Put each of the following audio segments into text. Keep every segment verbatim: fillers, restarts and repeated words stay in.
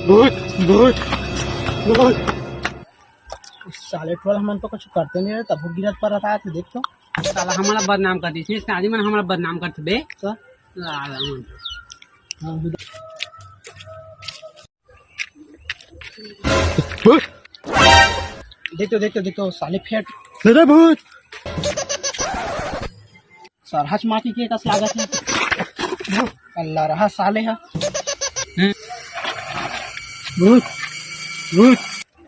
भूत, भूत, भूत। साले टोल हमन तो कुछ करते नहीं रहे, तब गिरत पर रहता है, तो देख तो। साला हमारा बदनाम कर दिस, इसने आदमी मन हमारा बदनाम करथे बे। तो साला मन। हाँ, भूत। देख तो, देख तो, देख तो, साले फेट। अरे भूत। सरहज माटी के कस लागत है। अल्लाह रहा साले हा। भूत, भूत।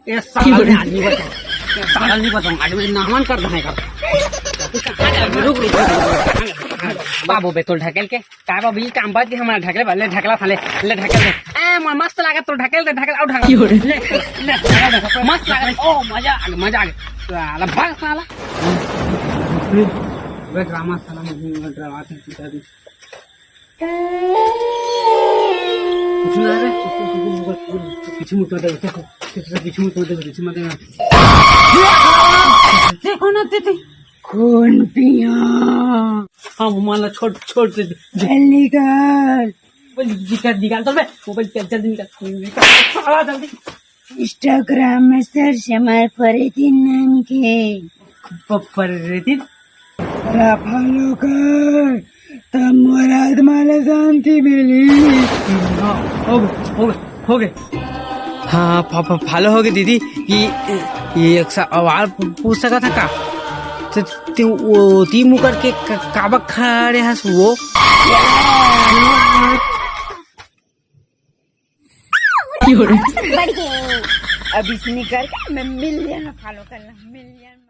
ए साला ने आदमी बचाओ। ए साला नहीं बचाऊंगा, आदमी नामन कर देने का। रुक, रुक, रुक, रुक। बाबू बे, तोल ढकेल के, का बाबू, ई काम बात के हमारा ढकेल बा, ले ढकेला साले, ले ढकेल दे। ए, म-, मस्त लागत तोल ढकेल दे, ढकेल, आउ ढकेल। ले, ले, ढकेल दे। मस्त लागत, ओ, मजा आ गया, मजा आ गया। साला, भाग साला। अबे ड्रामा साला, मुझे ड्रामा से सिखा दी। कुछ ना रे, पीछे मुड़ दे, पीछे मुड़ दे, पीछे मुड़ दे, पीछे मुड़ दे। देखो ना, दीदी। कौन पिया? हाँ, वो मान लो, छोड़, छोड़ दे। जल्दी कर। मोबाइल निकाल, निकाल, चल बे। मोबाइल निकाल, जल्दी निकाल। निकाल, साला, जल्दी। Instagram में search मार फरीदीन नाम के। प-, फरीदीन? ओला follow कर, तब मोर आत्मा ला शांति मिली। हाँ, हो गए, हो गए, हो गए। हाँ, फ-, फ-, follow हो गए दीदी। ये, ये एक सवाल पू-, पूछ सकत हा का? तो, तो वो ती मुकर के क-, काबक खड़े हस वो? बढ़िया। अब इसने करके मैं million follow कर ला, million।